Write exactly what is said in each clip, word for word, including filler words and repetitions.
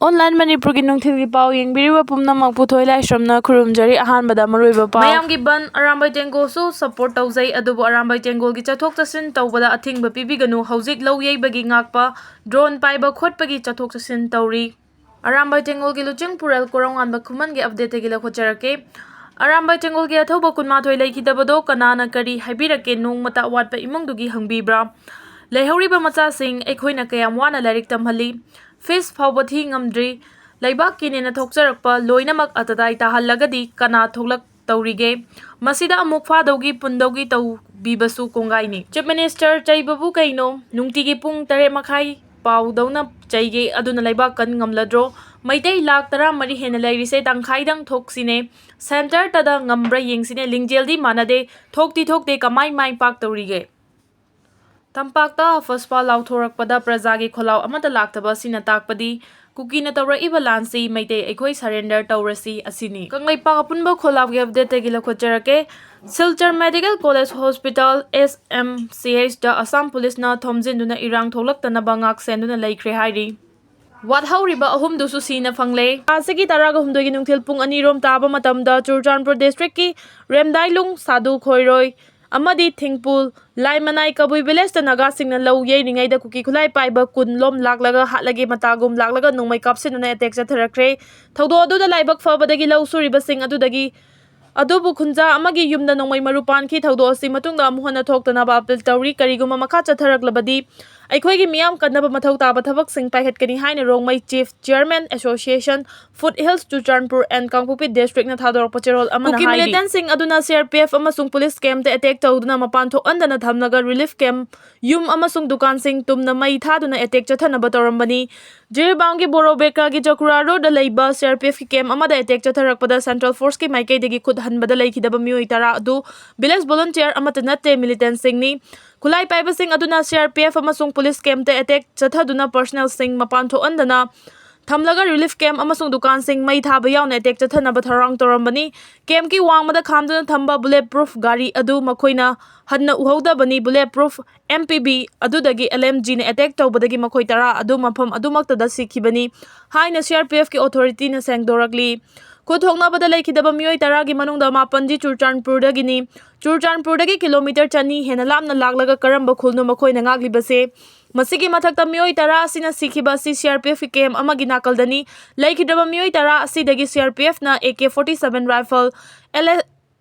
Online ꯃꯅꯤꯄꯨꯔꯒꯤ ꯅꯨꯡꯊꯤꯜꯒꯤ ꯄꯥꯎ ꯌꯦꯡꯕꯤꯔꯤꯕ ꯄꯨꯝꯅꯃꯛꯄꯨ ꯊꯣꯏꯂꯥꯏꯁ꯭ꯔꯝꯅ ꯈꯨꯔꯨꯝꯖꯔꯤ꯫ ꯑꯍꯥꯟꯕꯗ ꯃꯔꯨꯑꯣꯏꯕ ꯄꯥꯎ꯫ ꯃꯌꯥꯝꯒꯤ ꯕꯟ ꯑꯔꯥꯝꯕꯥꯏ ꯇꯦꯡꯒꯣꯜꯁꯨ support ꯇꯧꯖꯩ, ꯑꯗꯨꯕꯨ ꯑꯔꯥꯝꯕꯥꯏ ꯇꯦꯡꯒꯣꯜꯒꯤ ꯆꯠꯊꯣꯛ ꯆꯠꯁꯤꯟ ꯇꯧꯕꯗ ꯑꯊꯤꯡꯕ ꯄꯤꯕꯤꯒꯅꯨ꯫ ꯍꯧꯖꯤꯛ ꯂꯧ ꯌꯩꯕꯒꯤ ꯉꯥꯛꯄ, drone ꯄꯥꯏꯕ ꯈꯣꯠꯄꯒꯤ ꯆꯠꯊꯣꯛ ꯆꯠꯁꯤꯟ ꯇꯧꯔꯤ꯫ ꯑꯔꯥꯝꯕꯥꯏ ꯇꯦꯡꯒꯣꯜꯒꯤ ꯂꯨꯆꯤꯡꯄꯨꯔꯦꯜ ꯀꯣꯔꯧꯉꯥꯟꯕ ꯈꯨꯃꯟꯒꯤ updateꯇꯒꯤ ꯂꯧꯈꯠꯆꯔꯛꯀꯦ꯫ ꯑꯔꯥꯝꯕꯥꯏ ꯇꯦꯡꯒꯣꯜꯒꯤ ꯑꯊꯧꯕ ꯀꯨꯟꯃꯥꯊꯣꯏ ꯂꯩꯈꯤꯗꯕꯗꯣ ꯀꯅꯥꯅ ꯀꯔꯤ ꯍꯥꯏꯕꯤꯔꯛꯀꯦ? ꯅꯣꯡꯃꯇ ꯑꯋꯥꯠꯄ ꯏꯃꯨꯡꯗꯨꯒꯤ ꯍꯪꯕꯤꯕ꯭ꯔꯥ? ꯂꯩꯍꯧꯔꯤꯕ ꯃꯆꯥꯁꯤꯡ ꯑꯩꯈꯣꯏꯅ ꯀꯌꯥꯝ ꯋꯥꯅ ꯂꯥꯏꯔꯤꯛ ꯇꯝꯍꯜꯂꯤ꯫ Fees ꯐꯥꯎꯕ ꯊꯤ ꯉꯝꯗ꯭ꯔꯤ꯫ ꯂꯩꯕꯥꯛꯀꯤꯅꯦꯅ ꯊꯣꯛꯆꯔꯛꯄ ꯂꯣꯏꯅꯃꯛ ꯑꯇꯗꯥꯏ ꯇꯥꯍꯜꯂꯒꯗꯤ ꯀꯅꯥ ꯊꯣꯛꯂꯛꯇꯧꯔꯤꯒꯦ? ꯃꯁꯤꯗ ꯑꯃꯨꯛ ꯐꯥꯗꯧꯒꯤ ꯄꯨꯟꯗꯧꯒꯤ ꯇꯧꯕꯤꯕꯁꯨ ꯀꯣꯡꯒꯥꯏꯅꯤ꯫ Chief Minister ꯆꯩꯕꯕꯨ ꯀꯩꯅꯣ? ꯅꯨꯡꯇꯤꯒꯤ ꯄꯨꯡ ꯇꯔꯦꯠ ꯃꯈꯥꯏ ꯄꯥꯎꯗꯧꯅ ꯆꯩꯒꯦ, ꯑꯗꯨꯅ ꯂꯩꯕꯥꯛ ꯀꯟ ꯉꯝꯂꯗ꯭ꯔꯣ? ꯃꯩꯇꯩ ꯂꯥꯈ ꯇꯔꯥꯃꯔꯤ ꯍꯦꯟꯅ ꯂꯩꯔꯤꯁꯦ ꯇꯪꯈꯥꯏꯗꯪ ꯊꯣꯛꯁꯤꯅꯦ꯫ Centreꯇꯗ ꯉꯝꯕ꯭ꯔꯥ ꯌꯦꯡꯁꯤꯅꯦ꯫ ꯂꯤꯡꯖꯦꯜꯗꯤ ꯃꯥꯟꯅꯗꯦ, ꯊꯣꯛꯇꯤ ꯊꯣꯛꯇꯦ, ꯀꯃꯥꯏ ꯃꯥꯏ ꯄꯥꯛꯇꯧꯔꯤꯒꯦ? ꯇꯝꯄꯥꯛꯇ ꯑꯐꯁꯄꯥ ꯂꯥꯎꯊꯣꯔꯛꯄꯗ ꯄ꯭ꯔꯖꯥꯒꯤ ꯈꯣꯜꯂꯥꯎ ꯑꯃꯠꯇ ꯂꯥꯛꯇꯕ ꯑꯁꯤꯅ ꯇꯥꯛꯄꯗꯤ ꯀꯨꯀꯤꯅ ꯇꯧꯔꯛꯏꯕ ꯂꯥꯟꯁꯤ ꯃꯩꯇꯩ ꯑꯩꯈꯣꯏ surrender ꯇꯧꯔꯁꯤ ꯑꯁꯤꯅꯤ꯫ ꯀꯪꯂꯩꯄꯥꯛ ꯑꯄꯨꯟꯕ ꯈꯣꯜꯂꯥꯎꯒꯤ updateꯇꯒꯤ ꯂꯧꯈꯠꯆꯔꯛꯀꯦ꯫ Silchar Medical College Hospital, S M C Hꯗ Assam ꯄꯨꯂꯤꯁꯅ ꯊꯣꯝꯖꯤꯟꯗꯨꯅ ꯏꯔꯥꯡ ꯊꯣꯛꯂꯛꯇꯅꯕ ꯉꯥꯛ ꯁꯦꯟꯗꯨꯅ ꯂꯩꯈ꯭ꯔꯦ ꯍꯥꯏꯔꯤ꯫ ꯋꯥꯠꯍꯧꯔꯤꯕ ꯑꯍꯨꯝꯗꯨꯁꯨ ꯁꯤꯅ ꯐꯪꯂꯦ꯫ ꯊꯥ ꯑꯁꯤꯒꯤ ꯇꯔꯥꯒ ꯍꯨꯝꯗꯣꯏꯒꯤ ꯅꯨꯡꯊꯤꯜ ꯄꯨꯡ ꯑꯅꯤ ꯔꯣꯝ ꯇꯥꯕ ꯃꯇꯝꯗ ꯆꯨꯔꯆꯥꯟꯄꯨꯔ districtꯀꯤ ꯔꯦꯝꯗꯥꯏꯂꯨꯡ, ꯁꯥꯗꯨ ꯈꯣꯏꯔꯣꯏ ꯑꯃꯗꯤ ꯊꯤꯡꯄꯨꯜ, ꯂꯥꯏꯃꯅꯥꯏ ꯀꯕꯨꯏ villageꯇ ꯅꯥꯒꯥꯁꯤꯡꯅ ꯂꯧ ꯌꯩꯔꯤꯉꯩꯗ ꯀꯨꯀꯤ ꯈꯨꯠꯂꯥꯏ ꯄꯥꯏꯕ ꯀꯨꯟ ꯂꯣꯝ ꯂꯥꯛꯂꯒ ꯍꯥꯠꯂꯒꯦ ꯃꯇꯥꯒꯨꯝ ꯂꯥꯛꯂꯒ ꯅꯣꯡꯃꯩ ꯀꯥꯞꯁꯤꯟꯗꯨꯅ attack ꯆꯠꯊꯔꯛꯈ꯭ꯔꯦ꯫ ꯊꯧꯗꯣꯛ ꯑꯗꯨꯗ ꯂꯥꯏꯕꯛ ꯐꯕꯗꯒꯤ ꯂꯧ ꯁꯨꯔꯤꯕꯁꯤꯡ ꯑꯗꯨꯗꯒꯤ ꯑꯗꯨꯕꯨ ꯈꯨꯟꯖꯥ ꯑꯃꯒꯤ ꯌꯨꯝꯗ ꯅꯣꯡꯃꯩ ꯃꯔꯨ ꯄꯥꯟꯈꯤ꯫ ꯊꯧꯗꯣꯛ ꯑꯁꯤ ꯃꯇꯨꯡꯗ ꯑꯃꯨꯛ ꯍꯟꯅ ꯊꯣꯛꯇꯅꯕ appeal ꯇꯧꯔꯤ꯫ ꯀꯔꯤꯒꯨꯝꯕ ꯃꯈꯥ ꯆꯠꯊꯔꯛꯂꯕꯗꯤ ꯑꯩꯈꯣꯏꯒꯤ ꯃꯤꯌꯥꯝ ꯀꯟꯅꯕ ꯃꯊꯧ ꯇꯥꯕ ꯊꯕꯛꯁꯤꯡ ꯄꯥꯏꯈꯠꯀꯅꯤ ꯍꯥꯏꯅ Rongmei Chief Chairman Association, Foothills,ꯆꯨꯔꯆꯥꯟꯄꯨꯔ and ꯀꯥꯡꯄꯣꯛꯄꯤ districtꯅ ꯊꯥꯗꯣꯔꯛꯄ ꯆꯦꯔꯣꯜ ꯑꯃꯅ ꯀꯨꯀꯤ ꯍꯥꯏꯔꯤ꯫ Militantꯁꯤꯡ ꯑꯗꯨꯅ C R P F ꯑꯃꯁꯨꯡ police campꯇ attack ꯇꯧꯗꯨꯅ ꯃꯄꯥꯟ ꯊꯣꯛꯍꯟꯗꯅ ꯊꯝꯂꯒ relief camp, ꯌꯨꯝ ꯑꯃꯁꯨꯡ ꯗꯨꯀꯥꯟꯁꯤꯡ ꯇꯨꯝꯅ ꯃꯩ ꯊꯥꯗꯨꯅ attack ꯆꯠꯊꯅꯕ ꯇꯧꯔꯝꯕꯅꯤ꯫ ꯖꯤꯔꯤꯕꯥꯝꯒꯤ ꯕꯣꯔꯣꯕꯦꯀꯥꯒꯤ ꯖꯀꯨꯔꯥ roadꯇ ꯂꯩꯕ C R P Fꯀꯤ camp ꯑꯃꯗ attack ꯆꯠꯊꯔꯛꯄꯗ central forceꯀꯤ ꯃꯥꯏꯀꯩꯗꯒꯤ ꯈꯨꯠ ꯍꯟꯕꯗ ꯂꯩꯈꯤꯗꯕ ꯃꯤꯑꯣꯏ ꯇꯔꯥ ꯑꯗꯨ village volunteer ꯑꯃꯠꯇ ꯅꯠꯇꯦ, militantꯁꯤꯡꯅꯤ꯫ ꯈꯨꯠꯂꯥꯏ ꯄꯥꯏꯕꯁꯤꯡ ꯑꯗꯨꯅ C R P F ꯑꯃꯁꯨꯡ police campꯇ attack ꯆꯠꯊꯗꯨꯅ personnelꯁꯤꯡ ꯃꯄꯥꯟ ꯊꯣꯛꯍꯟꯗꯅ ꯊꯝꯂꯒ ꯔꯤꯂꯤꯐ ꯀꯦꯝꯞ ꯑꯃꯁꯨꯡ ꯗꯨꯀꯥꯟꯁꯤꯡ ꯃꯩ ꯊꯥꯕ ꯌꯥꯎꯅ ꯑꯦꯇꯦꯛ ꯆꯠꯊꯅꯕ ꯊꯧꯔꯥꯡ ꯇꯧꯔꯝꯕꯅꯤ꯫ ꯀꯦꯝꯞꯀꯤ ꯋꯥꯡꯃꯗ ꯈꯥꯝꯗꯨꯅ ꯊꯝꯕ ꯕꯨꯂꯦꯠ ꯄ꯭ꯔꯨꯐ ꯒꯥꯔꯤ ꯑꯗꯨ ꯃꯈꯣꯏꯅ ꯍꯟꯅ ꯎꯍꯧꯗꯕꯅꯤ꯫ Bullet proof M P B ꯑꯗꯨꯗꯒꯤ ꯑꯦꯜ ꯑꯦꯝ ꯖꯤꯅ ꯑꯦꯇꯦꯛ ꯇꯧꯕꯗꯒꯤ ꯃꯈꯣꯏ ꯇꯔꯥ ꯑꯗꯨ ꯃꯐꯝ ꯑꯗꯨꯃꯛꯇꯗ ꯁꯤꯈꯤꯕꯅꯤ ꯍꯥꯏꯅ ꯁꯤ ꯑꯥꯔ ꯄꯤ ꯑꯦꯐꯀꯤ ꯑꯣꯊꯣꯔꯤꯇꯤꯅ ꯁꯦꯡꯗꯣꯔꯛꯂꯤ꯫ ꯈꯨꯠ ꯊꯣꯛꯅꯕꯗ ꯂꯩꯈꯤꯗꯕ ꯃꯤꯑꯣꯏ ꯇꯔꯥꯒꯤ ꯃꯅꯨꯡꯗ ꯃꯥꯄꯟꯗꯤ ꯆꯨꯔꯆꯥꯟꯄꯨꯔꯗꯒꯤꯅꯤ꯫ ꯆꯨꯔꯆꯥꯟꯄꯨꯔꯗꯒꯤ ꯀꯤꯂꯣꯃꯤꯇꯔ ꯆꯅꯤ ꯍꯦꯟꯅ ꯂꯥꯞꯅ ꯂꯥꯛꯂꯒ ꯀꯔꯝꯕ ꯈꯨꯜꯅꯣ ꯃꯈꯣꯏꯅ ꯉꯥꯛꯂꯤꯕꯁꯦ? ꯃꯁꯤꯒꯤ ꯃꯊꯛꯇ ꯃꯤꯑꯣꯏ ꯇꯔꯥ ꯑꯁꯤꯅ ꯁꯤꯈꯤꯕ ꯑꯁꯤ ꯁꯤ ꯑꯥꯔ ꯄꯤ ꯑꯦꯐꯀꯤ ꯀꯦꯝꯞ ꯑꯃꯒꯤ ꯅꯥꯀꯜꯗꯅꯤ꯫ ꯂꯩꯈꯤꯗ꯭ꯔꯕ ꯃꯤꯑꯣꯏ ꯇꯔꯥ ꯑꯁꯤꯗꯒꯤ ꯁꯤ ꯑꯥꯔ ꯄꯤ ꯑꯦꯐꯅ A K forty seven rifle, L A,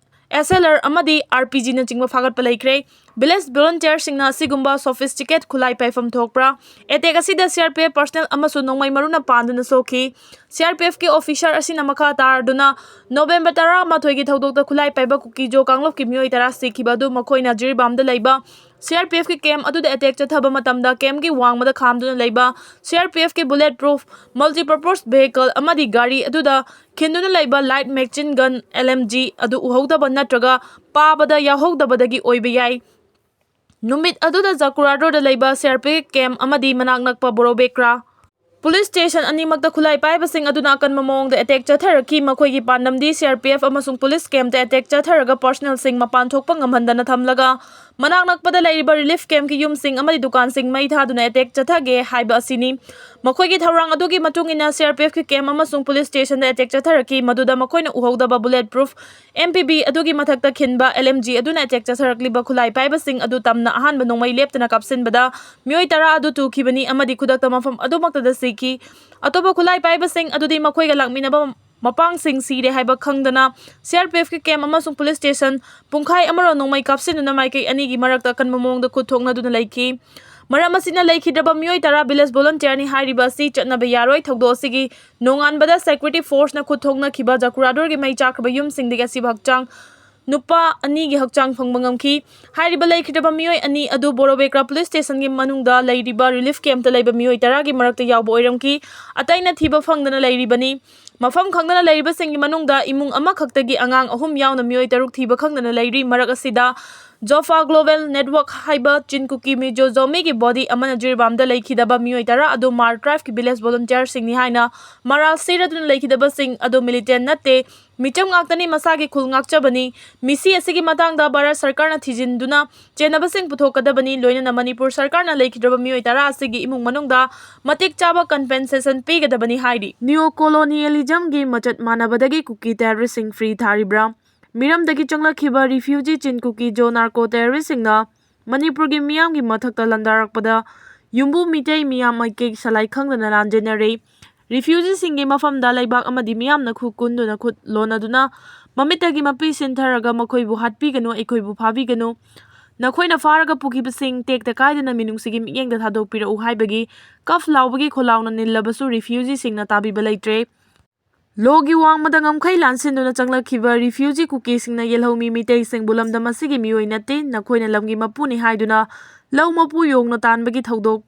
S L R ꯑꯃꯗꯤ ꯑꯥꯔ ꯄꯤ ꯖꯤꯅꯆꯤꯡꯕ ꯐꯥꯒꯠꯄ ꯂꯩꯈ꯭ꯔꯦ꯫ ꯚꯤꯂꯦꯖ ꯚꯣꯂꯨꯟꯇꯤꯌꯔꯁꯤꯡꯅ ꯑꯁꯤꯒꯨꯝꯕ ꯁꯣꯐꯤꯁꯇꯤꯀꯦꯠ ꯈꯨꯠꯂꯥꯏ ꯄꯥꯏꯐꯝ ꯊꯣꯛꯄ꯭ꯔꯥ? ꯑꯦꯇꯦꯛ ꯑꯁꯤꯗ ꯁꯤ ꯑꯥꯔ ꯄꯤ ꯑꯦꯐ ꯄꯔꯁꯅꯦꯜ ꯑꯃꯁꯨ ꯅꯣꯡꯃꯩ ꯃꯔꯨꯅ ꯄꯥꯟꯗꯨꯅ ꯁꯣꯛꯈꯤ꯫ ꯁꯤ ꯑꯥꯔ ꯄꯤ ꯑꯦꯐꯀꯤ ꯑꯣꯐꯤꯁꯥꯔ ꯑꯁꯤꯅ ꯃꯈꯥ ꯇꯥꯔꯗꯨꯅ ꯅꯣꯕꯦꯝꯕꯔ ꯇꯔꯥꯃꯥꯊꯣꯏꯒꯤ ꯊꯧꯗꯣꯛꯇ ꯈꯨꯠꯂꯥꯏ ꯄꯥꯏꯕ ꯀꯨꯀꯤꯖꯣ ꯀꯥꯡꯂꯨꯞꯀꯤ ꯃꯤꯑꯣꯏ ꯇꯔꯥ ꯁꯤꯈꯤꯕ ꯑꯗꯨ ꯃꯈꯣꯏꯅ ꯖꯤꯔꯤꯕꯥꯝꯗ ꯂꯩꯕ ꯁꯤ ꯑꯥꯔ ꯄꯤ ꯑꯦꯐꯀꯤ ꯀꯦꯝꯞ ꯑꯗꯨꯗ ꯑꯦꯇꯦꯛ ꯆꯠꯊꯕ ꯃꯇꯝꯗ ꯀꯦꯝꯞꯀꯤ ꯋꯥꯡꯃꯗ ꯈꯥꯝꯗꯨꯅ ꯂꯩꯕ ꯁꯤ ꯑꯥꯔ ꯄꯤ ꯑꯦꯐꯀꯤ ꯕꯨꯂꯦꯠ ꯄ꯭ꯔꯨꯐ ꯃꯜꯇꯤꯄꯔꯄꯣꯁ ꯚꯦꯍꯤꯀꯜ ꯑꯃꯗꯤ ꯒꯥꯔꯤ ꯑꯗꯨꯗ ꯈꯤꯟꯗꯨꯅ ꯂꯩꯕ light machine gun, L M G, ꯑꯗꯨ ꯎꯍꯧꯗꯕ ꯅꯠꯇ꯭ꯔꯒ ꯄꯥꯕꯗ ꯌꯥꯎꯍꯧꯗꯕꯗꯒꯤ ꯑꯣꯏꯕ ꯌꯥꯏ꯫ ꯅꯨꯃꯤꯠ ꯑꯗꯨꯗ ꯖꯀꯨꯔꯥꯗꯣꯔꯗ ꯂꯩꯕ C R P F camp ꯑꯃꯗꯤ ꯃꯅꯥꯛ ꯅꯛꯄ ꯕꯣꯔꯣꯕꯦꯀ꯭ꯔꯥ ꯄꯨꯂꯤꯁ ꯁ꯭ꯇꯦꯁꯟ ꯑꯅꯤꯃꯛꯇ ꯈꯨꯠꯂꯥꯏ ꯄꯥꯏꯕꯁꯤꯡ ꯑꯗꯨꯅ ꯑꯀꯟꯕ ꯃꯑꯣꯡꯗ ꯑꯦꯇꯦꯛ ꯆꯠꯊꯔꯛꯈꯤ꯫ ꯃꯈꯣꯏꯒꯤ ꯄꯥꯟꯗꯝꯗꯤ ꯁꯤ ꯑꯥꯔ ꯄꯤ ꯑꯦꯐ ꯑꯃꯁꯨꯡ ꯄꯨꯂꯤꯁ ꯀꯦꯝꯞꯇ ꯑꯦꯇꯦꯛ ꯆꯠꯊꯔꯒ ꯄꯔꯁꯅꯦꯜꯁꯤꯡ ꯃꯄꯥꯟ ꯊꯣꯛꯄ ꯉꯝꯍꯟꯗꯅ ꯊꯝꯂꯒ ꯃꯅꯥꯛ ꯅꯛꯄꯗ ꯂꯩꯔꯤꯕ ꯔꯤꯂꯤꯐ ꯀꯦꯝꯞꯀꯤ ꯌꯨꯝꯁꯤꯡ ꯑꯃꯗꯤ ꯗꯨꯀꯥꯟꯁꯤꯡ ꯃꯩ ꯊꯥꯗꯨꯅ ꯑꯦꯇꯦꯛ ꯆꯠꯊꯒꯦ ꯍꯥꯏꯕ ꯑꯁꯤꯅꯤ꯫ ꯃꯈꯣꯏꯒꯤ ꯊꯧꯔꯥꯡ ꯑꯗꯨꯒꯤ ꯃꯇꯨꯡ ꯏꯟꯅ ꯁꯤ ꯑꯥꯔ ꯄꯤ ꯑꯦꯐꯀꯤ ꯀꯦꯝꯞ ꯑꯃꯁꯨꯡ ꯄꯨꯂꯤꯁ ꯁ꯭ꯇꯦꯁꯟꯗ ꯑꯦꯇꯦꯛ ꯆꯠꯊꯔꯛꯈꯤ, ꯃꯗꯨꯗ ꯃꯈꯣꯏꯅ ꯎꯍꯧꯗꯕ bullet proof M P B ꯑꯗꯨꯒꯤ ꯃꯊꯛꯇ ꯈꯤꯟꯕ ꯑꯦꯜ ꯑꯦꯝ ꯖꯤ ꯑꯗꯨꯅ ꯑꯦꯇꯦꯛ ꯆꯠꯊꯔꯛꯂꯤꯕ ꯈꯨꯠꯂꯥꯏ ꯄꯥꯏꯕꯁꯤꯡ ꯑꯗꯨ ꯇꯝꯅ ꯑꯍꯥꯟꯕ ꯅꯣꯡꯃꯩ ꯂꯦꯞꯇꯅ ꯀꯥꯞꯁꯤꯟꯕꯗ ꯃꯤꯑꯣꯏ ꯇꯔꯥ ꯑꯗꯨ ꯇꯨꯈꯤꯕꯅꯤ ꯑꯃꯗꯤ ꯈꯨꯗꯛꯇ ꯃꯐꯝ ꯑꯗꯨꯃꯛꯇꯗ ꯁꯤꯈꯤ꯫ ꯑꯇꯣꯞꯄ ꯈꯨꯠꯂꯥꯏ ꯄꯥꯏꯕꯁꯤꯡ ꯑꯗꯨꯗꯤ ꯃꯈꯣꯏꯒ ꯂꯥꯛꯃꯤꯟꯅꯕ ꯃꯄꯥꯡꯁꯤꯡ ꯁꯤꯔꯦ ꯍꯥꯏꯕ ꯈꯪꯗꯅ ꯁꯤ ꯑꯥꯔ ꯄꯤ ꯑꯦꯐꯀꯤ ꯀꯦꯝꯞ ꯑꯃꯁꯨꯡ ꯄꯨꯂꯤꯁ ꯁ꯭ꯇꯦꯁꯟ ꯄꯨꯡꯈꯥꯏ ꯑꯃꯔꯣꯝ ꯅꯣꯡꯃꯩ ꯀꯥꯞꯁꯤꯟꯗꯨꯅ ꯃꯥꯏꯀꯩ ꯑꯅꯤꯒꯤ ꯃꯔꯛꯇ ꯑꯀꯟꯕ ꯃꯑꯣꯡꯗ ꯈꯨꯠ ꯊꯣꯛꯅꯗꯨꯅ ꯂꯩꯈꯤ꯫ ꯃꯔꯝ ꯑꯁꯤꯅ ꯂꯩꯈꯤꯗ꯭ꯔꯕ ꯃꯤꯑꯣꯏ ꯇꯔꯥ ꯚꯤꯂꯦꯖ ꯚꯣꯂꯨꯟꯇꯤꯌꯔꯅꯤ ꯍꯥꯏꯔꯤꯕ ꯑꯁꯤ ꯆꯠꯅꯕ ꯌꯥꯔꯣꯏ꯫ ꯊꯧꯗꯣꯛ ꯑꯁꯤꯒꯤ ꯅꯣꯡꯉꯥꯟꯕꯗ ꯁꯦꯀ꯭ꯌꯨꯔꯤꯇꯤ ꯐꯣꯔꯁꯅ ꯈꯨꯠ ꯊꯣꯛꯅꯈꯤꯕ ꯖꯀꯨꯔꯥꯗꯣꯔꯒꯤ ꯃꯩ ꯆꯥꯛꯈ꯭ꯔꯕ ꯌꯨꯝꯁꯤꯡꯗꯒꯤ ꯑꯁꯤꯕ ꯍꯛꯆꯥꯡ ꯅꯨꯄꯥ ꯑꯅꯤꯒꯤ ꯍꯛꯆꯥꯡ ꯐꯪꯕ ꯉꯝꯈꯤ꯫ ꯍꯥꯏꯔꯤꯕ ꯂꯩꯈꯤꯗ꯭ꯔꯕ ꯃꯤꯑꯣꯏ ꯑꯅꯤ ꯑꯗꯨ ꯕꯣꯔꯣꯕꯦꯀ꯭ꯔꯥ ꯄꯨꯂꯤꯁ ꯁ꯭ꯇꯦꯁꯟꯒꯤ ꯃꯅꯨꯡꯗ ꯂꯩꯔꯤꯕ ꯔꯤꯂꯤꯐ ꯀꯦꯝꯞꯇ ꯂꯩꯕ ꯃꯤꯑꯣꯏ ꯇꯔꯥꯒꯤ ꯃꯔꯛꯇ ꯌꯥꯎꯕ ꯑꯣꯏꯔꯝꯈꯤ꯫ ꯑꯇꯩꯅ ꯊꯤꯕ ꯐꯪꯗꯅ ꯂꯩꯔꯤꯕꯅꯤ꯫ ꯃꯐꯝ ꯈꯪꯗꯅ ꯂꯩꯔꯤꯕꯁꯤꯡꯒꯤ ꯃꯅꯨꯡꯗ ꯏꯃꯨꯡ ꯑꯃꯈꯛꯇꯒꯤ ꯑꯉꯥꯡ ꯑꯍꯨꯝ ꯌꯥꯎꯅ ꯃꯤꯑꯣꯏ ꯇꯔꯨꯛ ꯊꯤꯕ ꯈꯪꯗꯅ ꯂꯩꯔꯤ꯫ ꯃꯔꯛ ꯑꯁꯤꯗ ꯖꯣꯐꯥ ꯒ꯭ꯂꯣꯕꯦꯜ ꯅꯦꯠꯋꯥꯔꯛ ꯍꯥꯏꯕ ꯆꯤꯟ ꯀꯨꯀꯤ ꯃꯤꯖꯣ ꯖꯣꯃꯤꯒꯤ ꯕꯣꯗꯤ ꯑꯃꯅ ꯖꯤꯔꯤꯕꯥꯝꯗ ꯂꯩꯈꯤꯗꯕ ꯃꯤꯑꯣꯏ ꯇꯔꯥ ꯑꯗꯨ ꯃꯥꯔ ꯇ꯭ꯔꯥꯏꯕꯀꯤ ꯚꯤꯂꯦꯖ ꯚꯣꯂꯨꯟꯇꯤꯌꯔꯁꯤꯡꯅꯤ ꯍꯥꯏꯅ ꯃꯔꯥꯜ ꯁꯤꯔꯗꯨꯅ ꯂꯩꯈꯤꯗꯕꯁꯤꯡ ꯑꯗꯨ ꯃꯤꯂꯤꯇꯦꯟ ꯅꯠꯇꯦ, ꯃꯤꯆꯝ ꯉꯥꯛꯇꯅꯤ, ꯃꯁꯥꯒꯤ ꯈꯨꯜ ꯉꯥꯛꯆꯕꯅꯤ꯫ ꯃꯤꯁꯤ ꯑꯁꯤꯒꯤ ꯃꯇꯥꯡꯗ ꯚꯥꯔꯠ ꯁꯔꯀꯥꯔꯅ ꯊꯤꯖꯤꯟꯗꯨꯅ ꯆꯦꯟꯅꯕꯁꯤꯡ ꯄꯨꯊꯣꯛꯀꯗꯕꯅꯤ꯫ ꯂꯣꯏꯅꯅ ꯃꯅꯤꯄꯨꯔ ꯁꯔꯀꯥꯔꯅ ꯂꯩꯈꯤꯗ꯭ꯔꯕ ꯃꯤꯑꯣꯏ ꯇꯔꯥ ꯑꯁꯤꯒꯤ ꯏꯃꯨꯡ ꯃꯅꯨꯡꯗ ꯃꯇꯤꯛ ꯆꯥꯕ ꯀꯝꯄꯦꯟꯁꯦꯁꯟ ꯄꯤꯒꯗꯕꯅꯤ ꯍꯥꯏꯔꯤ꯫ ꯅꯤꯑꯣ ꯀꯣꯂꯣꯅꯤꯌꯦꯂꯤꯖꯝꯒꯤ ꯃꯆꯠ ꯃꯥꯟꯅꯕꯗꯒꯤ ꯀꯨꯀꯤ ꯇꯦꯔꯣꯔꯤꯁꯁꯤꯡ ꯐ꯭ꯔꯤ ꯊꯥꯔꯤꯕ꯭ꯔꯥ? ꯃꯤꯔꯝꯗꯒꯤ ꯆꯪꯂꯛꯈꯤꯕ ꯔꯤꯐ꯭ꯌꯨꯖꯤ ꯆꯤꯟ ꯀꯨꯀꯤ ꯖꯣ ꯅꯥꯔꯀꯣ ꯇꯦꯔꯣꯔꯤꯁꯁꯤꯡꯅ ꯃꯅꯤꯄꯨꯔꯒꯤ ꯃꯤꯌꯥꯝꯒꯤ ꯃꯊꯛꯇ ꯂꯥꯟꯗꯥꯔꯛꯄꯗ ꯌꯨꯝꯕꯨ ꯃꯤꯇꯩ ꯃꯤꯌꯥꯝ ꯃꯥꯏꯀꯩ ꯁꯂꯥꯏ ꯈꯪꯗꯅ ꯂꯥꯟꯖꯦꯟꯅꯔꯦ꯫ ꯔꯤꯐ꯭ꯌꯨꯖꯤꯁꯤꯡꯒꯤ ꯃꯐꯝꯗ ꯂꯩꯕꯥꯛ ꯑꯃꯗꯤ ꯃꯤꯌꯥꯝꯅ ꯈꯨ ꯀꯨꯟꯗꯨꯅ ꯈꯨꯠ ꯂꯣꯟꯅꯗꯨꯅ ꯃꯃꯤꯠꯇꯒꯤ ꯃꯄꯤ ꯁꯤꯟꯊꯔꯒ ꯃꯈꯣꯏꯕꯨ ꯍꯥꯠꯄꯤꯒꯅꯨ, ꯑꯩꯈꯣꯏꯕꯨ ꯐꯥꯕꯤꯒꯅꯨ, ꯅꯈꯣꯏꯅ ꯐꯥꯔꯒ ꯄꯨꯈꯤꯕꯁꯤꯡ ꯇꯦꯛꯇ ꯀꯥꯏꯗꯅ ꯃꯤꯅꯨꯡꯁꯤꯒꯤ ꯃꯤꯠꯌꯦꯡꯗ ꯊꯥꯗꯣꯛꯄꯤꯔꯛꯎ ꯍꯥꯏꯕꯒꯤ ꯀꯐ ꯂꯥꯎꯕꯒꯤ ꯈꯣꯜꯂꯥꯎꯅ ꯅꯤꯜꯂꯕꯁꯨ ꯔꯤꯐ꯭ꯌꯨꯖꯤꯁꯤꯡꯅ ꯇꯥꯕꯤꯕ ꯂꯩꯇ꯭ꯔꯦ꯫ ꯂꯣꯒꯤ ꯋꯥꯡꯃꯗ ꯉꯝꯈꯩ ꯂꯥꯟꯁꯤꯟꯗꯨꯅ ꯆꯪꯂꯛꯈꯤꯕ ꯔꯤꯐ꯭ꯌꯨꯖꯤ ꯀꯨꯀꯤꯁꯤꯡꯅ ꯌꯦꯜꯍꯧꯃꯤ ꯃꯤꯇꯩꯁꯤꯡꯕꯨ ꯂꯝꯗꯝ ꯑꯁꯤꯒꯤ ꯃꯤꯑꯣꯏ ꯅꯠꯇꯦ, ꯅꯈꯣꯏꯅ ꯂꯝꯒꯤ ꯃꯄꯨꯅꯤ ꯍꯥꯏꯗꯨꯅ ꯂꯧ ꯃꯄꯨ ꯌꯣꯡꯅ ꯇꯥꯟꯕꯒꯤ ꯊꯧꯗꯣꯛ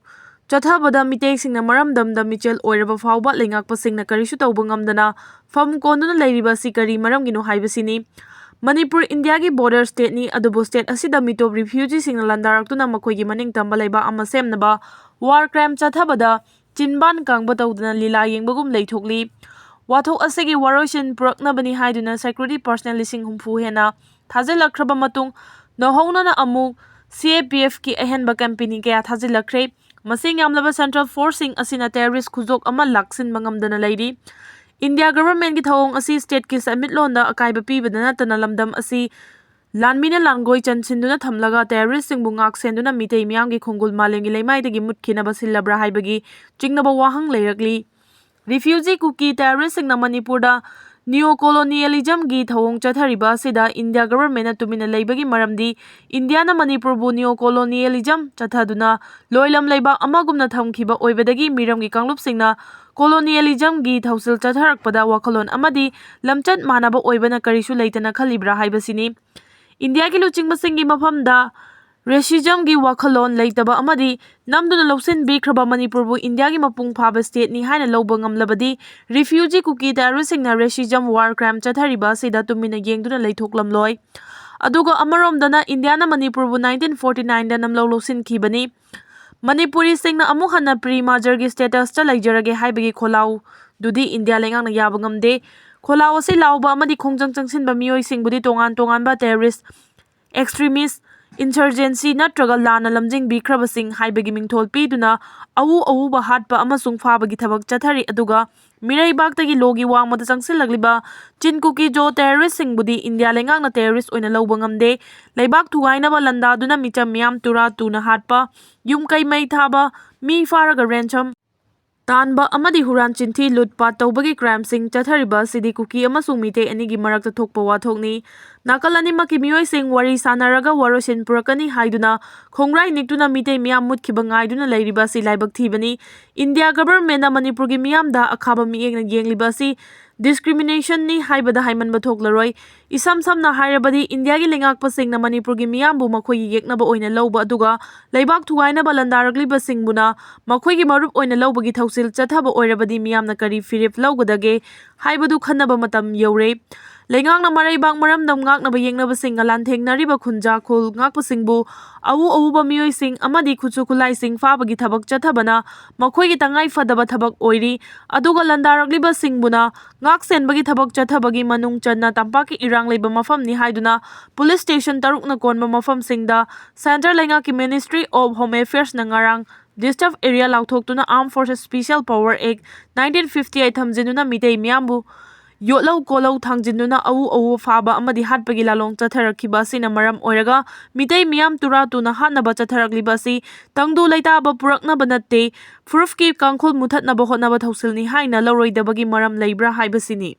ꯆꯠꯊꯕꯗ ꯃꯤꯇꯩꯁꯤꯡꯅ ꯃꯔꯝꯗꯝꯗ ꯃꯤꯆꯦꯜ ꯑꯣꯏꯔꯕ ꯐꯥꯎꯕ ꯂꯩꯉꯥꯛꯄꯁꯤꯡꯅ ꯀꯔꯤꯁꯨ ꯇꯧꯕ ꯉꯝꯗꯅ ꯐꯝ ꯀꯣꯟꯗꯨꯅ ꯂꯩꯔꯤꯕ ꯑꯁꯤ ꯀꯔꯤ ꯃꯔꯝꯒꯤꯅꯣ ꯍꯥꯏꯕꯁꯤꯅꯤ꯫ ꯃꯅꯤꯄꯨꯔ ꯏꯟꯗꯤꯌꯥꯒꯤ ꯕꯣꯔꯗꯔ ꯁ꯭ꯇꯦꯠꯅꯤ, ꯑꯗꯨꯕꯨ ꯁ꯭ꯇꯦꯠ ꯑꯁꯤꯗ ꯃꯤꯇꯣꯞ ꯔꯤꯐ꯭ꯌꯨꯖꯤꯁꯤꯡꯅ ꯂꯥꯟꯗꯥꯔꯛꯇꯨꯅ ꯃꯈꯣꯏꯒꯤ ꯃꯅꯤꯡ ꯇꯝꯕ ꯂꯩꯕꯥꯛ ꯑꯃ ꯁꯦꯝꯅꯕ ꯋꯥꯔ ꯀ꯭ꯔꯥꯏꯝ ꯆꯠꯊꯕꯗ ꯆꯤꯟꯕꯥꯟ ꯀꯥꯡꯕ ꯇꯧꯗꯨꯅ ꯂꯤꯂꯥ ꯌꯦꯡꯕꯒꯨꯝ ꯂꯩꯊꯣꯛꯂꯤ꯫ ꯋꯥꯊꯣꯛ ꯑꯁꯤꯒꯤ ꯋꯥꯔꯣꯏꯁꯤꯟ ꯄꯨꯔꯛꯅꯕꯅꯤ ꯍꯥꯏꯗꯨꯅ ꯁꯦꯀ꯭ꯌꯨꯔꯤꯇꯤ ꯄꯔꯁꯅꯦꯜ ꯂꯤꯁꯤꯡ ꯍꯨꯝꯐꯨ ꯍꯦꯟꯅ ꯊꯥꯖꯤꯜꯂꯛꯈ꯭ꯔꯕ ꯃꯇꯨꯡ, ꯅꯧꯍꯧꯅꯅ ꯑꯃꯨꯛ ꯁꯤ ꯑꯦ ꯄꯤ ꯑꯦꯐꯀꯤ ꯑꯍꯦꯟꯕ ꯀꯝꯄꯦꯅꯤ ꯀꯌꯥ ꯊꯥꯖꯤꯜꯂꯛꯈ꯭ꯔꯦ꯫ ꯃꯁꯤꯡ ꯌꯥꯝꯂꯕ ꯁꯦꯟꯇ꯭ꯔꯦꯜ ꯐꯣꯔꯁꯁꯤꯡ ꯑꯁꯤꯅ ꯇꯦꯔꯣꯔꯤꯁ꯭ꯠ ꯈꯨꯖꯣꯞ ꯑꯃ ꯂꯥꯛꯁꯤꯟꯕ ꯉꯝꯗꯅ ꯂꯩꯔꯤ꯫ ꯏꯟꯗꯤꯌꯥ ꯒꯚꯔꯟꯃꯦꯟꯠꯀꯤ ꯊꯧꯑꯣꯡ ꯑꯁꯤ ꯁ꯭ꯇꯦꯠꯀꯤ ꯁꯦꯟꯃꯤꯠꯂꯣꯟꯗ ꯑꯀꯥꯏꯕ ꯄꯤꯕꯗ ꯅꯠꯇꯅ ꯂꯝꯗꯝ ꯑꯁꯤ ꯂꯥꯟꯃꯤꯅ ꯂꯥꯟꯒꯣꯏ ꯆꯟꯁꯤꯟꯗꯨꯅ ꯊꯝꯂꯒ ꯇꯦꯔꯣꯔꯤꯁ꯭ꯠꯁꯤꯡꯕꯨ ꯉꯥꯛ ꯁꯦꯟꯗꯨꯅ ꯃꯤꯇꯩ ꯃꯤꯌꯥꯝꯒꯤ ꯈꯣꯡꯒꯨꯜ ꯃꯥꯂꯦꯝꯒꯤ ꯂꯩꯃꯥꯏꯗꯒꯤ ꯃꯨꯠꯈꯤꯅꯕ ꯁꯤꯜꯂꯕ꯭ꯔꯥ ꯍꯥꯏꯕꯒꯤ ꯆꯤꯡꯅꯕ ꯋꯥꯍꯪ ꯂꯩꯔꯛꯂꯤ꯫ ꯔꯤꯐ꯭ꯌꯨꯖꯤ ꯀꯨꯀꯤ ꯇꯦꯔꯣꯔꯤꯁ꯭ꯠꯁꯤꯡꯅ ꯃꯅꯤꯄꯨꯔꯗ ꯅꯤꯑꯣ ꯀꯣꯂꯣꯅꯤꯌꯦꯂꯤꯖꯝꯒꯤ ꯊꯧꯑꯣꯡ ꯆꯠꯊꯔꯤꯕ ꯑꯁꯤꯗ ꯏꯟꯗꯤꯌꯥ ꯒꯚꯔꯟꯃꯦꯟꯠꯅ ꯇꯨꯃꯤꯟꯅ ꯂꯩꯕꯒꯤ ꯃꯔꯝꯗꯤ ꯏꯟꯗꯤꯌꯥꯅ ꯃꯅꯤꯄꯨꯔꯕꯨ ꯅꯤꯑꯣ ꯀꯣꯂꯣꯅꯤꯌꯦꯂꯤꯖꯝ ꯆꯠꯊꯗꯨꯅ ꯂꯣꯏꯂꯝ ꯂꯩꯕꯥꯛ ꯑꯃꯒꯨꯝꯅ ꯊꯝꯈꯤꯕ ꯑꯣꯏꯕꯗꯒꯤ ꯃꯤꯔꯝꯒꯤ ꯀꯥꯡꯂꯨꯞꯁꯤꯡꯅ ꯀꯣꯂꯣꯅꯤꯌꯦꯂꯤꯖꯝꯒꯤ ꯊꯧꯁꯤꯜ ꯆꯠꯊꯔꯛꯄꯗ ꯋꯥꯈꯜꯂꯣꯟ ꯑꯃꯗꯤ ꯂꯝꯆꯠ ꯃꯥꯟꯅꯕ ꯑꯣꯏꯕꯅ ꯀꯔꯤꯁꯨ ꯂꯩꯇꯅ ꯈꯜꯂꯤꯕ꯭ꯔꯥ ꯍꯥꯏꯕꯁꯤꯅꯤ꯫ ꯏꯟꯗꯤꯌꯥꯒꯤ ꯂꯨꯆꯤꯡꯕꯁꯤꯡꯒꯤ ꯃꯐꯝꯗ ꯔꯦꯁꯤꯖꯝꯒꯤ ꯋꯥꯈꯜꯂꯣꯟ ꯂꯩꯇꯕ ꯑꯃꯗꯤ ꯅꯝꯗꯨꯅ ꯂꯧꯁꯤꯟꯕꯤꯈ꯭ꯔꯕ ꯃꯅꯤꯄꯨꯔꯕꯨ ꯏꯟꯗꯤꯌꯥꯒꯤ ꯃꯄꯨꯡ ꯐꯥꯕ ꯁ꯭ꯇꯦꯠꯅꯤ ꯍꯥꯏꯅ ꯂꯧꯕ ꯉꯝꯂꯕꯗꯤ ꯔꯤꯐ꯭ꯌꯨꯖꯤ ꯀꯨꯀꯤ ꯇꯦꯔꯣꯔꯤꯁ꯭ꯠꯁꯤꯡꯅ ꯔꯦꯁꯤꯖꯝ ꯋꯥꯔ ꯀ꯭ꯔꯥꯏꯝ ꯆꯠꯊꯔꯤꯕ ꯑꯁꯤꯗ ꯇꯨꯃꯤꯟꯅ ꯌꯦꯡꯗꯨꯅ ꯂꯩꯊꯣꯛꯂꯝꯂꯣꯏ꯫ ꯑꯗꯨꯒ ꯑꯃꯔꯣꯝꯗꯅ ꯏꯟꯗꯤꯌꯥꯅ ꯃꯅꯤꯄꯨꯔꯕꯨ nineteen forty nineꯗ ꯅꯝꯂꯧ ꯂꯧꯁꯤꯟꯈꯤꯕꯅꯤ꯫ ꯃꯅꯤꯄꯨꯔꯤꯁꯤꯡꯅ ꯑꯃꯨꯛ ꯍꯟꯅ pre mergerꯒꯤ statusꯇ ꯂꯩꯖꯔꯒꯦ ꯍꯥꯏꯕꯒꯤ ꯈꯣꯜꯂꯥꯎꯗꯨꯗꯤ ꯏꯟꯗꯤꯌꯥ ꯂꯩꯉꯥꯛꯅ ꯌꯥꯕ ꯉꯝꯗꯦ꯫ ꯈꯣꯜꯂꯥꯎ ꯑꯁꯤ ꯂꯥꯎꯕ ꯑꯃꯗꯤ ꯈꯣꯡꯖꯪ ꯆꯪꯁꯤꯟꯕ ꯃꯤꯑꯣꯏꯁꯤꯡꯕꯨꯗꯤ ꯇꯣꯉꯥꯟ ꯇꯣꯉꯥꯟꯕ terrorist, extremist, insurgency ꯅꯠꯇ꯭ꯔꯒ ꯂꯥꯟꯅ ꯂꯝꯖꯤꯡꯕꯤꯈ꯭ꯔꯕꯁꯤꯡ ꯍꯥꯏꯕꯒꯤ ꯃꯤꯡꯊꯣꯜ ꯄꯤꯗꯨꯅ ꯑꯎ ꯑꯎꯕ ꯍꯥꯠꯄ ꯑꯃꯁꯨꯡ ꯐꯥꯕꯒꯤ ꯊꯕꯛ ꯆꯠꯊꯔꯤ꯫ ꯑꯗꯨꯒ ꯃꯤꯔꯩꯕꯥꯛꯇꯒꯤ ꯂꯣꯒꯤ ꯋꯥꯡꯃꯗ ꯆꯪꯁꯤꯜꯂꯛꯂꯤꯕ ꯆꯤꯟ ꯀꯨꯀꯤ ꯖꯣ terroristꯁꯤꯡꯕꯨꯗꯤ ꯏꯟꯗꯤꯌꯥ ꯂꯩꯉꯥꯛꯅ terrorist ꯑꯣꯏꯅ ꯂꯧꯕ ꯉꯝꯗꯦ꯫ ꯂꯩꯕꯥꯛ ꯊꯨꯒꯥꯏꯅꯕ ꯂꯥꯟꯗꯥꯗꯨꯅ ꯃꯤꯆꯝ ꯃꯤꯌꯥꯝ ꯇꯨꯔꯥ ꯇꯨꯅ ꯍꯥꯠꯄ, ꯌꯨꯝ ꯀꯩ ꯃꯩ ꯊꯥꯕ, ꯃꯤ ꯐꯥꯔꯒ ransom ꯇꯥꯟꯕ ꯑꯃꯗꯤ ꯍꯨꯔꯥꯟ ꯆꯤꯟꯊꯤ ꯂꯨꯠꯄꯥꯠ ꯇꯧꯕꯒꯤ crimeꯁꯤꯡ ꯆꯠꯊꯔꯤꯕ ꯑꯁꯤꯗꯤ ꯀꯨꯀꯤ ꯑꯃꯁꯨꯡ ꯃꯤꯇꯩ ꯑꯅꯤꯒꯤ ꯃꯔꯛꯇ ꯊꯣꯛꯄ ꯋꯥꯊꯣꯛꯅꯤ꯫ ꯅꯥꯀꯜ ꯑꯅꯤꯃꯛꯀꯤ ꯃꯤꯑꯣꯏꯁꯤꯡ ꯋꯥꯔꯤ ꯁꯥꯟꯅꯔꯒ ꯋꯥꯔꯣꯏꯁꯤꯟ ꯄꯨꯔꯛꯀꯅꯤ ꯍꯥꯏꯗꯨꯅ ꯈꯣꯡꯒ꯭ꯔꯥꯏ ꯅꯤꯛꯇꯨꯅ ꯃꯤꯇꯩ ꯃꯤꯌꯥꯝ ꯃꯨꯠꯈꯤꯕ ꯉꯥꯏꯗꯨꯅ ꯂꯩꯔꯤꯕ ꯑꯁꯤ ꯂꯥꯏꯕꯛ ꯊꯤꯕꯅꯤ꯫ ꯏꯟꯗꯤꯌꯥ governmentꯅ ꯃꯅꯤꯄꯨꯔꯒꯤ ꯃꯤꯌꯥꯝꯗ ꯑꯈꯥꯕ ꯃꯤꯠꯌꯦꯡꯅ ꯌꯦꯡꯂꯤꯕ ꯑꯁꯤ discriminationꯅꯤ ꯍꯥꯏꯕꯗ ꯍꯥꯏꯃꯟꯕ ꯊꯣꯛꯂꯔꯣꯏ꯫ ꯏꯁꯝ ꯁꯝꯅ ꯍꯥꯏꯔꯕꯗꯤ ꯏꯟꯗꯤꯌꯥꯒꯤ ꯂꯩꯉꯥꯛꯄꯁꯤꯡꯅ ꯃꯅꯤꯄꯨꯔꯒꯤ ꯃꯤꯌꯥꯝꯕꯨ ꯃꯈꯣꯏꯒꯤ ꯌꯦꯛꯅꯕ ꯑꯣꯏꯅ ꯂꯧꯕ ꯑꯗꯨꯒ ꯂꯩꯕꯥꯛ ꯊꯨꯒꯥꯏꯅꯕ ꯂꯥꯟꯗꯥꯔꯛꯂꯤꯕꯁꯤꯡꯕꯨꯅ ꯃꯈꯣꯏꯒꯤ ꯃꯔꯨꯞ ꯑꯣꯏꯅ ꯂꯧꯕꯒꯤ ꯊꯧꯁꯤꯜ ꯆꯠꯊꯕ ꯑꯣꯏꯔꯕꯗꯤ ꯃꯤꯌꯥꯝꯅ ꯀꯔꯤ ꯐꯤꯔꯦꯞ ꯂꯧꯒꯗꯒꯦ ꯍꯥꯏꯕꯗꯨ ꯈꯟꯅꯕ ꯃꯇꯝ ꯌꯧꯔꯦ꯫ ꯂꯩꯉꯥꯛꯅ ꯃꯔꯩꯕꯥꯛ ꯃꯔꯝꯗꯝ ꯉꯥꯛꯅꯕ ꯌꯦꯛꯅꯕꯁꯤꯡꯒ ꯂꯥꯟꯊꯦꯡꯅꯔꯤꯕ ꯈꯨꯟꯖꯥ ꯈꯨꯜ ꯉꯥꯛꯄꯁꯤꯡꯕꯨ ꯑꯎ ꯑꯎꯕ ꯃꯤꯑꯣꯏꯁꯤꯡ ꯑꯃꯗꯤ ꯈꯨꯠꯁꯨ ꯈꯨꯠꯂꯥꯏꯁꯤꯡ ꯐꯥꯕꯒꯤ ꯊꯕꯛ ꯆꯠꯊꯕꯅ ꯃꯈꯣꯏꯒꯤ ꯇꯉꯥꯏ ꯐꯗꯕ ꯊꯕꯛ ꯑꯣꯏꯔꯤ꯫ ꯑꯗꯨꯒ ꯂꯥꯟꯗꯥꯔꯛꯂꯤꯕꯁꯤꯡꯕꯨꯅ ꯉꯥꯛ ꯁꯦꯟꯕꯒꯤ ꯊꯕꯛ ꯆꯠꯊꯕꯒꯤ ꯃꯅꯨꯡ ꯆꯟꯅ ꯇꯝꯄꯥꯛꯀꯤ ꯏꯔꯥꯡ ꯂꯩꯕ ꯃꯐꯝꯅꯤ ꯍꯥꯏꯗꯨꯅ police station ꯇꯔꯨꯛꯅ ꯀꯣꯟꯕ ꯃꯐꯝꯁꯤꯡꯗ centre ꯂꯩꯉꯥꯛꯀꯤ Ministry of Home Affairsꯅ ꯉꯔꯥꯡ disturb area ꯂꯥꯎꯊꯣꯛꯇꯨꯅ Armed Forces Special Power Act nineteen fifty eight ꯊꯝꯖꯤꯟꯗꯨꯅ Meitei ꯃꯤꯌꯥꯝꯕꯨ ꯌꯣꯠꯂꯧ ꯀꯣꯜꯂꯧ ꯊꯥꯡꯖꯤꯟꯗꯨꯅ ꯑꯎ ꯑꯎ ꯐꯥꯕ ꯑꯃꯗꯤ ꯍꯥꯠꯄꯒꯤ ꯂꯥꯂꯣꯡ ꯆꯠꯊꯔꯛꯈꯤꯕ ꯑꯁꯤꯅ ꯃꯔꯝ ꯑꯣꯏꯔꯒ ꯃꯤꯇꯩ ꯃꯤꯌꯥꯝ ꯇꯨꯔꯥ ꯇꯨꯅ ꯍꯥꯠꯅꯕ ꯆꯠꯊꯔꯛꯂꯤꯕ ꯑꯁꯤ ꯇꯪꯗꯨ ꯂꯩꯇꯥꯕ ꯄꯨꯔꯛꯅꯕ ꯅꯠꯇꯦ, ꯐꯨꯔꯨꯞꯀꯤ ꯀꯥꯡꯈꯨꯜ ꯃꯨꯊꯠꯅꯕ ꯍꯣꯠꯅꯕ ꯊꯧꯁꯤꯜꯅꯤ ꯍꯥꯏꯅ ꯂꯧꯔꯣꯏꯗꯕꯒꯤ ꯃꯔꯝ ꯂꯩꯕ꯭ꯔꯥ ꯍꯥꯏꯕꯁꯤꯅꯤ꯫